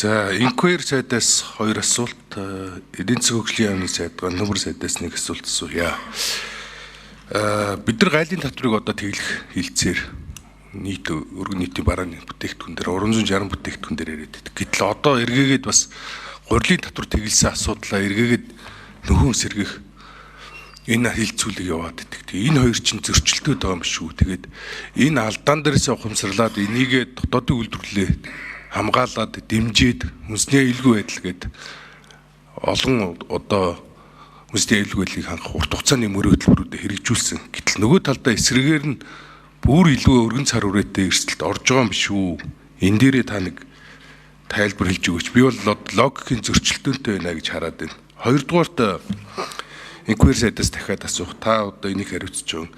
За, Inquiry сайдаас хоёр асуулт, эдийн засгийн хөгжлийн яамны сайд, Гандамбар сайдаас нэг асуулт асууя. Бид нар гайлын татварыг одоо тэглэх хилцээр нийт өргөн нийтийн барааны бүтээгдэхүүн дээр 360 бүтээгдэхүүн дээр яриад байдаг. Гэтэл одоо эргээгээд бас гурилын татвар тэглэсэн асуудлаа эргээгээд нөхөн сэргэх энэ хилцүүлэг яваад байдаг. Тэгээ энэ хоёр чинь зөрчилдөд байгаа юм шүү. Тэгээд энэ алдаан дээрээс ухамсарлаад энийгээ дотоодын үйлдвэрлэлээ хамгаалаад дэмжиж хүнсний аюулгүй байдал гээд олон одоо хүнсний аюулгүй байдлыг хангах урт хугацааны мөрийн хөтөлбөрүүдэд хэрэгжүүлсэн. Гэтэл нөгөө талдаа эсрэгээр нь бүр илүү өргөн цар хүрээтэй эрсдэлд орж байгаа юм биш үү? Энэ дээрээ та нэг тайлбар хэлж өгөөч. Би бол логикийн зөрчилдөөнтэй байна гэж хараад байна. Хоёрдугаарт Inquiry сайдаас дахиад асуух. Та одоо энийг хариуцж байгаа.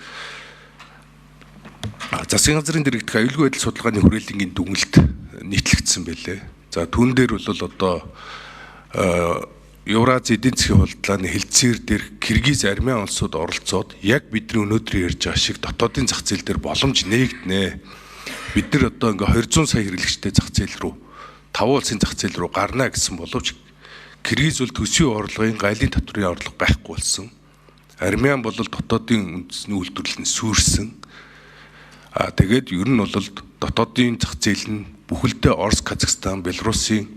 Засгийн газрын дэргэдэх аюулгүй байдал судалгааны хүрээлэнгийн дүгнэлт нийтлэгдсэн байлээ. За, түүн дээр бол одоо Еврази эдийн засгийн хулдлааны хэлцээр дээр Киргиз, Армян улсууд оролцоод яг бидний өнөөдөр ярьж байгаа шиг дотоодын зах зээл дээр боломж нээгднэ. Бид нар одоо ингээ 200 сая хэрэглэгчтэй зах зээл рүү, 5 улсын зах зээл рүү гарна гэсэн боловч Киргиз бол төсвийн орлогын гайлын татврын орлого байхгүй болсон. Армян бол дотоодын үндэсний үйлдвэрлэл нь сүйрсэн. А тэгээд ер нь бол дотоодын зах зээл нь бүхэлдээ Орос, Казахстан, Белорусын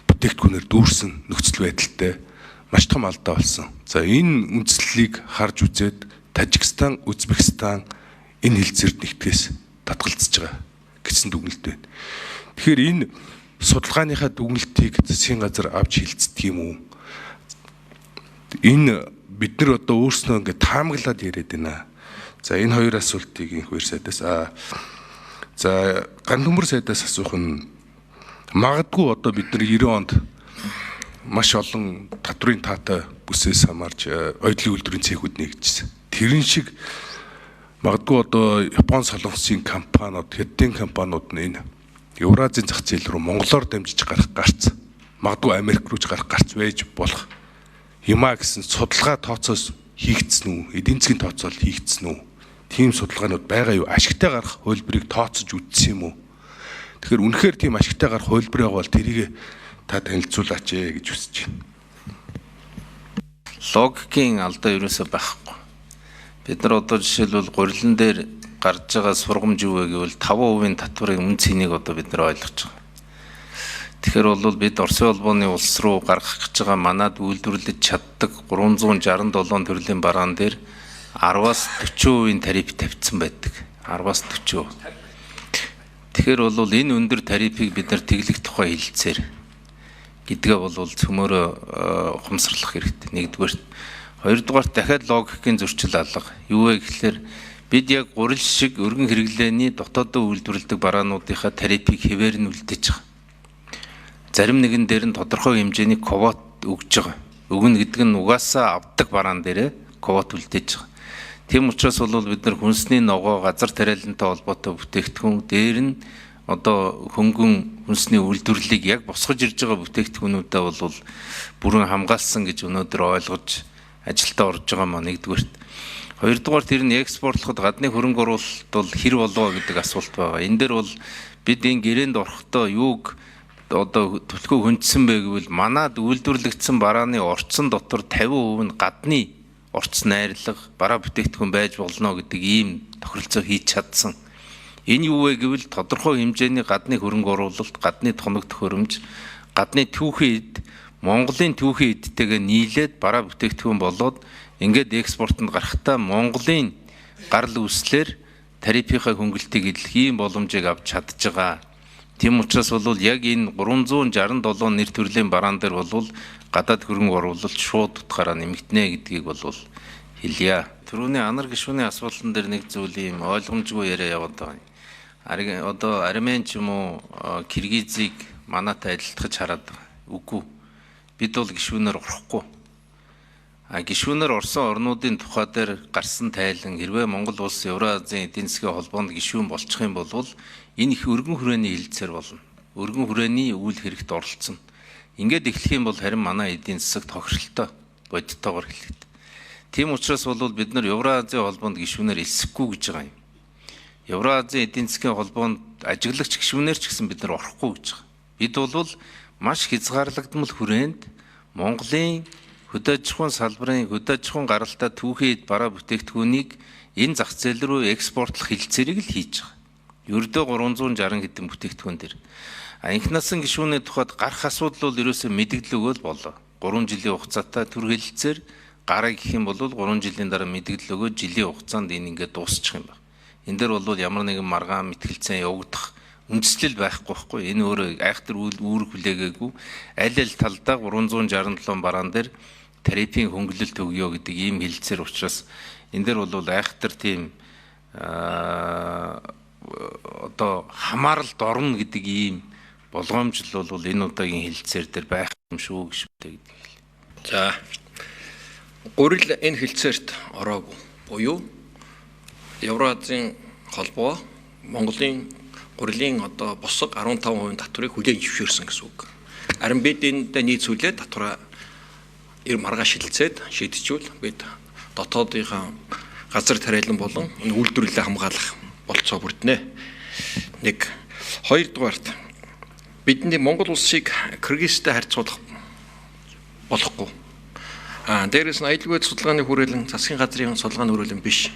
бүтээгдэхүүнээр дүүрсэн нөхцөл байдалтай маш том алдаа болсон. За, энэ үндслэлийг харж үзээд Тажикстан, Узбекистан энэ хэлцээрд нэгтгэхээс татгалзаж байгаа гэсэн дүгнэлт байна. Тэгэхээр энэ судалгааныхаа дүгнэлтийг засгийн газар авч хилцдэг юм уу? Энэ бид нар одоо өөрснөө ингээд таамаглаад яриад байна. За, энэ хоёр асуултыг инх хоёр сайдаас за Гандүмөр сайдаас асуух нь магадгүй одоо бид нар 90 онд маш олон татврын таатай бүсээс хамаарч оюутлын үйлдвэрийн цехүүд нэгжсэн. Тэрэн шиг магадгүй одоо Япон, Солонгосын компаниуд, Хятадын компаниуд нь энэ Евразийн зах зээл рүү монголоор дамжиж гарах гарц, магадгүй Америк руу ч гарах гарц байж болох юмаа гэсэн судалгаа тооцоос хийгдсэн үү? Эдийн засгийн тооцоол хийгдсэн үү? Тийм судалгаанууд байгаа юу? Ашигтай гарах хувилбарыг тооцож үзсэн юм уу? Тэгэхээр үнэхээр тийм ашигтай гарах хувилбар байгаа бол тэрийг та танилцуулаач ээ гэж хүсэж байна. Логикийн алдаа ерөөсөө байхгүй. Бид нар одоо жишээлбэл гурилан дээр гарч байгаа сургамж юу вэ гэвэл 5% татварын үн цэнийг одоо бид нар ойлгож байгаа. Тэгэхээр бол бид Оросын холбооны улс руу гаргах гэж байгаа манад үйлдвэрлэж чаддаг 367 төрлийн бараан дээр 10-аас 40% тариф тавьсан байдаг. 10-аас 40%. Тэгэхээр бол энэ өндөр тарифыг бид нар тэглэх тухай хэлэлцээр гэдгээ бол цөмөөрөө ухамсарлах хэрэгтэй. Нэгдүгээр. Хоёрдугаар, дахиад логикийн зөрчил алга. Юу вэ гэхлээр бид яг гурил шиг өргөн хэрэглээний дотоодоо үйлдвэрлэдэг бараануудынхаа тарифыг хэвээр нь үлдээж байгаа. Зарим нэгэн дээр нь тодорхой хэмжээний квот өгж байгаа. Өгнө гэдэг нь угаасаа авдаг бараан дээрээ квот үлдээж байгаа. Тийм учраас бол бид нар хүнсний ногоо, газар тариалантай холбоотой бүтээгдэхүүн дээр нь одоо хөнгөн хүнсний үйлдвэрлэлийг яг босгож ирж байгаа бүтээгдэхүүнүүдээ бол бүрэн хамгаалсан гэж өнөөдөр ойлгож ажилдаа орж байгаа маа нэгдүгээрт. Хоёрдугаар, тэр нь экспортлоход гадны хөрөнгө оруулалт бол хэр болов гэдэг асуулт байгаа. Энэ дээр бол бид энэ гэрээнд орохдоо юуг одоо түлхүү хүндсэн бэ гэвэл манад үйлдвэрлэгдсэн барааны орцсон дотор 50% нь гадны орц найрлага бараа бүтээгдэхүүн байж болно гэдэг ийм тохиролцоо хийж чадсан. Энэ юу вэ гэвэл тодорхой хэмжээний гадны хөрөнгө оруулалт, гадны тоног төхөөрөмж, гадны түүхийн эд, Монголын түүхийн эдтэйгээ нийлээд бараа бүтээгдэхүүн болоод ингээд экспортод гарахдаа Монголын гарал үүслээр тарифынхаа хөнгөлтийг эдлэх ийм боломжийг авч чадж байгаа. Тийм учраас бол яг энэ 367 нэр төрлийн бараан дээр бол гадаад хөрөнгө оруулалт шууд утгаараа нэмэгдэнэ гэдгийг бол хэлье. Түрүүний анар гишүүний асуултан дээр нэг зүйл юм ойлгомжгүй яриа яваад байгаа юм. Одоо Армен ч юм уу Киргизийг манайтай адилтгаж хараад байгаа. Үгүй. Бид бол гишүүнээр орохгүй. А гишүүнээр орсон орнуудын тухай дээр гарсан тайлан хэрвээ Монгол улс Евразийн эдийн засгийн холбоонд гишүүн болчих юм бол энэ их өргөн хүрээний хэлэлцээр болно. Өргөн хүрээний үйл хэрэгт оролцоно. Ингээд эхлэх юм бол харин манай эдийн засаг тохиролтой бодиттойгоор хэлэхэд. Тийм учраас бол бид нар Евразийн холбоонд гишүүнээр элсэхгүй гэж байгаа юм. Евразийн эдийн засгийн холбоонд ажиглагч гишүүнээр ч гэсэн бид нар орохгүй гэж байгаа. Бид бол маш хязгаарлагдмал хүрээнд Монголын хөдөө аж ахуйн салбарын хөдөө аж ахуйн гаралтай түүхий эд бараа бүтээгдэхүүнийг энэ зах зээл рүү экспортлох хэлцээрийг л хийж байгаа. Ердөө 360 хэдэн бүтээгдэхүүн дээр. Анх насан гишүүний тухайд гарах асуудал бол ерөөсөө мэдэгдэл өгөөл болоо. 3 жилийн хугацаатай төр хэлэлцээр гараа гэх юм бол 3 жилийн дараа мэдэгдэл өгөөд жилийн хугацаанд энэ ингээд дуусчих юм байна. Энэ дээр бол ямар нэгэн маргаан мэтгэлцэн явагдах үндэслэл байхгүй байхгүй. Энэ өөрөө айхтар үүрэг хүлээгээгүй аль аль талдаа 367 бараан дээр тарифын хөнгөлөлт өгье гэдэг ийм хэлэлцээр учраас энэ дээр бол айхтар тийм одоо хамааралд орно гэдэг ийм болгоомжлол бол энэ удаагийн хэлэлцээр дээр байх юм шүү гэж үтэй гэдэг хэл. За гурил энэ хэлцээрт ороогүй. Буюу Евразийн холбоо Монголын гурилын одоо босго 15% татварыг хүлээн зөвшөөрсөн гэсэн үг. Харин бид энэтэй нийцүүлээд татвараа маргааш шилжээд шийдчихвэл бид дотоодынхаа газар тариалан болон энэ үйлдвэрлэлээ хамгаалах болцоо бүрднэ. Нэг хоёрдугаарт бидний Монгол улсыг Кыргызтай харьцуулах болохгүй. Дээрээс нь аюулгүй байдал судалгааны хүрээлэн засгийн газрын судалгааны хүрээлэн биш.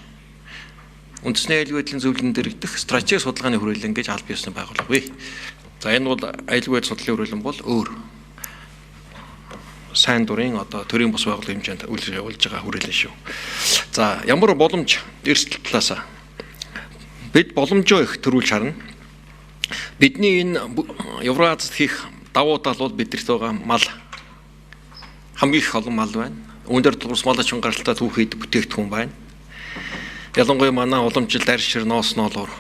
Үндэсний аюулгүй байдлын зөвлөлөн дэрэгдэх стратеги судалгааны хүрээлэн гэж аль биесны байгууллага бий. За энэ бол аюулгүй байдал судлалын хүрээлэн бол өөр. Сайн дурын одоо төрийн бус байгууллагын хэмжээнд үйлчлэг явуулж байгаа хүрээлэн шүү. За ямар боломж эрсдэл талаас бид боломжоо их төрүүлж харна. Бидний энэ Евразид хийх давуу тал бол бидэрт байгаа мал хамгийн их олон мал байна. Үүн дээр тус мал ач гаралтай түүхийд бүтээгдэхүүн байна. Ялангуяа манай уламжлалт аршир ноос ноолоор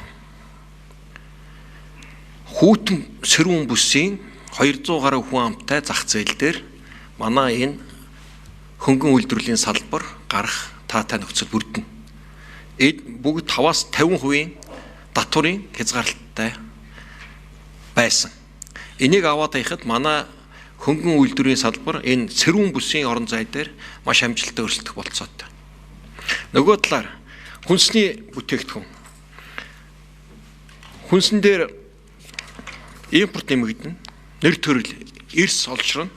хүйтэн сэрүүн бүсийн 200 гаруй хүн амтай зах зээл дээр манай энэ хөнгөн үйлдвэрлэлийн салбар гарах таатай нөхцөл бүрдэнэ. Эд бүгд 5-аас 50% татварын хязгаарлалттай байсан. Энийг аваад хаяхад манай хөнгөн үйлдвэрийн салбар энэ сэрүүн бүсийн орон зай дээр маш амжилттай өрсөлдөх болцоотой. Нөгөө талаар хүнсний бүтээгдэхүүн. Хүнсэн дээр импорт нэмэгдэнэ. Нэр төрөл эрс олшрон.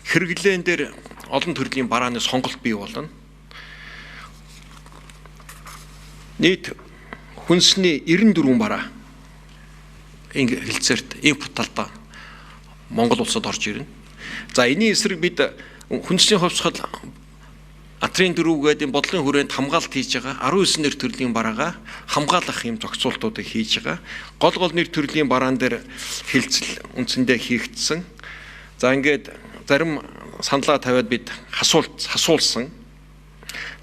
Хэрэглээн дээр олон төрлийн барааны сонголт бий болно. Нийт хүнсний 94 бараа ингэ хэлцээрт импорт талдаа Монгол улсад орж ирнэ. За энэний эсрэг бид хүнсний хувьсгал Атрын дөрөв гэдэг энэ бодлогын хүрээнд хамгаалалт хийж байгаа 19 нэр төрлийн бараагаа хамгаалах юм зохицуултуудыг хийж байгаа. Гол гол нэр төрлийн бараан дээр хилцэл үндсэндээ хийгдсэн. За ингээд зарим саналаа тавиад бид хасуулсан.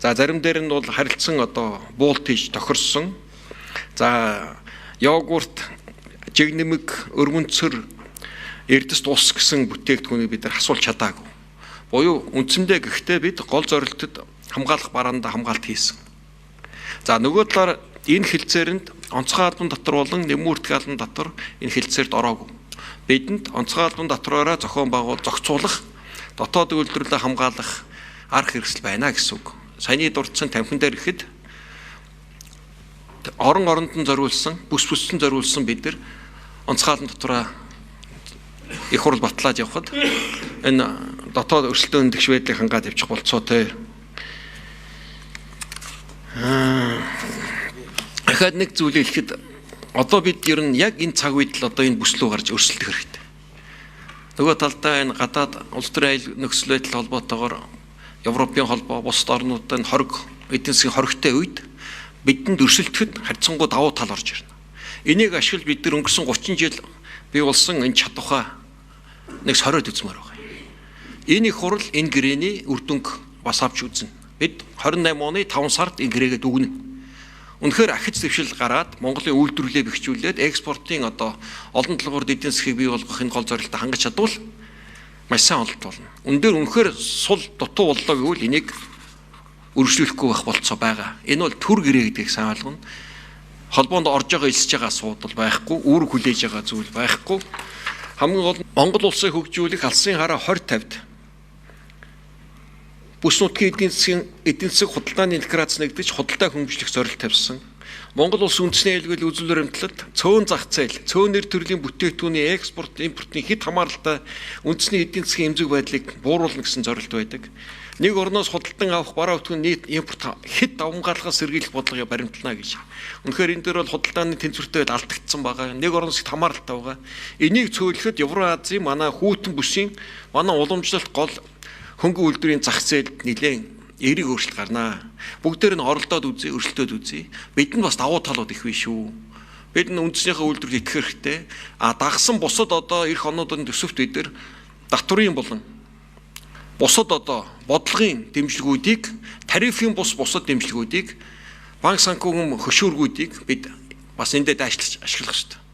За зарим дээр нь бол харилцан одоо буулт хийж тохирсон. За йогурт, жигнэмэг, өргөнцөр, эрдэст ус гэсэн бүтээгдэхүүнийг бид нар хасуулж чадаагүй. Буюу үндсэндээ гэхдээ бид гол зорилтод хамгаалах бараандаа хамгаалт хийсэн. За нөгөө талаар энэ хэлцээрэнд онцгой албан дотор болон нэмүүртг албан дотор энэ хэлцээрт ороогүй. Бидэнд онцгой албан дотроо зохион байгуул зохицуулах, дотоод үйлдвэрлэлээ хамгаалах арга хэрэгсэл байна гэсэн үг. Саяны дурдсан тамхин дээр ихэд орон оронд нь зориулсан, бүс бүсдэн зориулсан бид нар онцгой албан дотроо их хурл батлаад явхад энэ дотоод өрсөлдөөн тэгш байдлыг хангаад явчих болцоотой. Дахиад нэг зүйлийг хэлэхэд одоо бид ер нь яг энэ цаг үед л одоо энэ бүс рүү гарч өрсөлдөх хэрэгтэй. Нөгөө талдаа энэ гадаад улс төрийн аюул нөхцөл байдал холбоотойгоор Европын холбоо, бусад орнуудад хориг эдийн засгийн хоригтой үед бидэнд өрсөлдөхөд харьцангуй давуу тал орж ирнэ. Энийг ашиглаж бид нар өнгөрсөн 30 жил бий болсон энэ чадвараа нэг сориод үзмээр байгаа. Энэ их хурал энэ гэрээний үр дүнг бас авч үзнэ. Бид 28 оны 5 сард энэ гэрээгээ дүгнэ. Үнэхээр ахиц дэвшил гараад Монголын үйлдвэрлэлээ бэхжүүлээд экспортын одоо олон талбарт эдийн засгийг бий болгох энэ гол зорилтод хангаж чадвал маш сайн ололт болно. Үн дээр үнэхээр сул дутуу боллоо гэвэл энийг өргөжлүүлэхгүй байх болцоо байгаа. Энэ бол төр гэрээ гэдгийг сайн ойлгоно. Холбоонд орж байгаа элсэж байгаа асуудал байхгүй, үүрэг хүлээж байгаа зүйл байхгүй. Хамгийн гол нь Монгол улсыг хөгжүүлэх алсын хараа 2050-д бүс нутгийн эдийн засаг худалдааны интеграц нэгдэж худалдаа хөнгөвжлөх зорилт тавьсан. Монгол улс үндэсний аюулгүй үзэл баримтлалт, цөөн зах зээл, цөөн нэр төрлийн бүтээгдэхүүний экспорт, импортын хэд хамааралтай үндэсний эдийн засгийн эмзэг байдлыг бууруулна гэсэн зорилт байдаг. Нэг орноос худалдан авах бараа бүтээгдэхүүний нийт импорт хэд давамгайлахаас сэргийлэх бодлогыг баримтлана гэж. Үнэхээр энэ дээр бол худалдааны тэнцвэртэй байдал алдагдсан байгаа. Нэг орноос хэд хамааралтай байгаа. Энийг цөөлөхөд Евроазийн манай хүйтэн бүсийн манай уламжлалт гол хөнгөн үйлдвэрийн зах зээлд нэлээд эерэг өөрчлөлт гарнаа. Бүгдээр нь оролдоод үзье, өрсөлдөөд үзье. Бидэнд бас давуу талууд их биш шүү. Бид нь үндснийхээ үйлдвэрт итгэх хэрэгтэй. А дагсан бусад одоо эх онуудын төсөвт бид нар татврын болон бусад одоо бодлогын дэмжлэгүүдийг, тарифын бус бусад дэмжлэгүүдийг, банк санхүүгийн хөшүүргүүдийг бид бас эндээ дайшлаж ашиглах хэрэгтэй.